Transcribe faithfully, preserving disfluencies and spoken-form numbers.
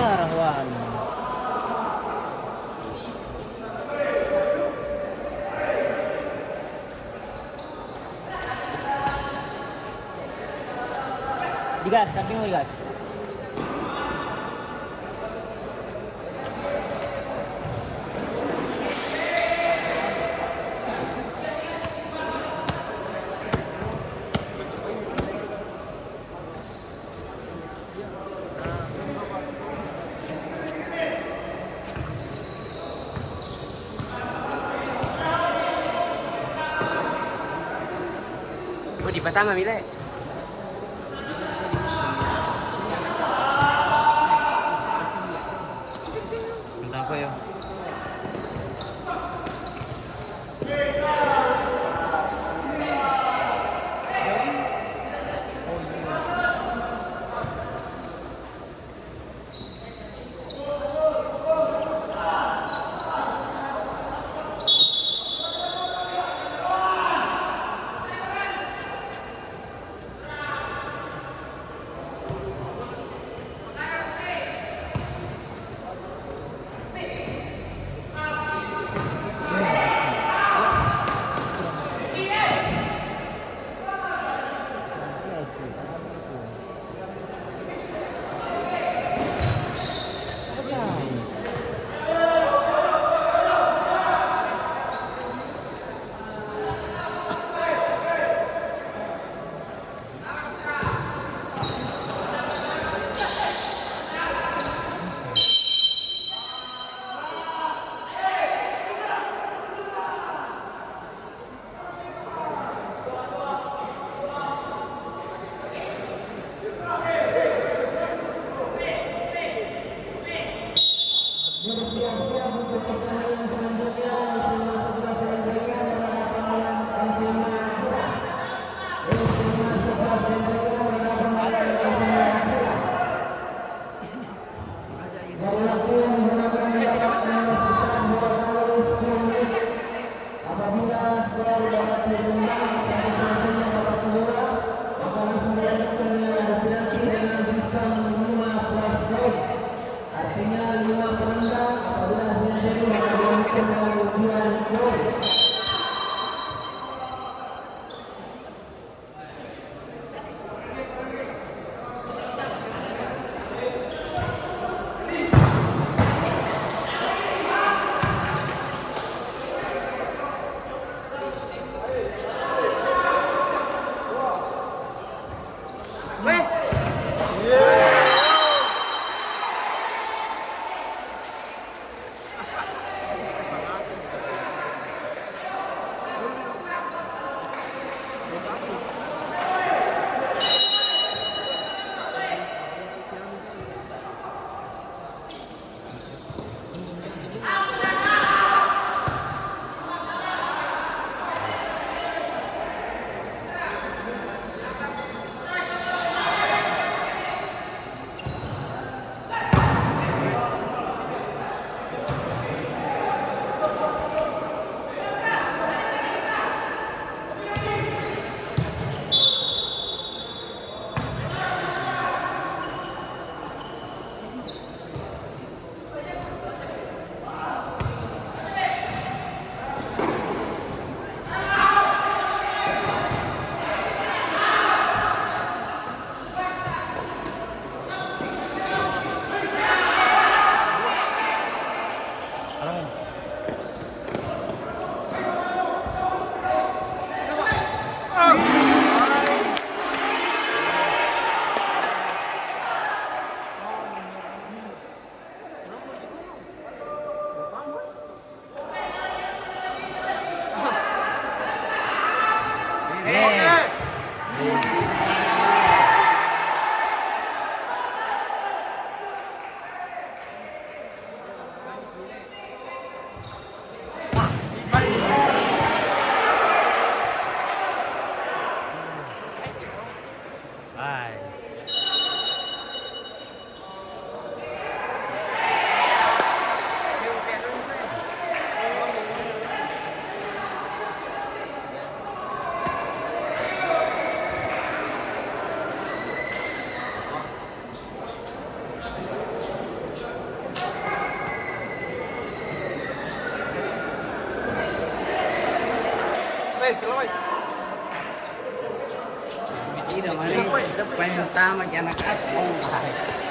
Rahwan. Digas, samping digas. Oh, dipatama mi, Le. Entah apa ya. Bersiap-siap untuk pertandingan selanjutnya, S M A sebelas Enrengan berhadapan dengan S M A Akura. S M A sebelas Enrengan berhadapan dengan S M A Akura. Dari waktu yang digunakan dapat enam belas besar dua kali sepuluh menit. Apabila skor dapat diimbang sampai selesainya babak kedua, maka langsung dilanjutkan dengan adu penalti dengan sistem lima plus poin. Artinya lima penendang, apabila hasilnya seri maka dilanjutkan dengan ujian poin. Paling utama ki anak-anak.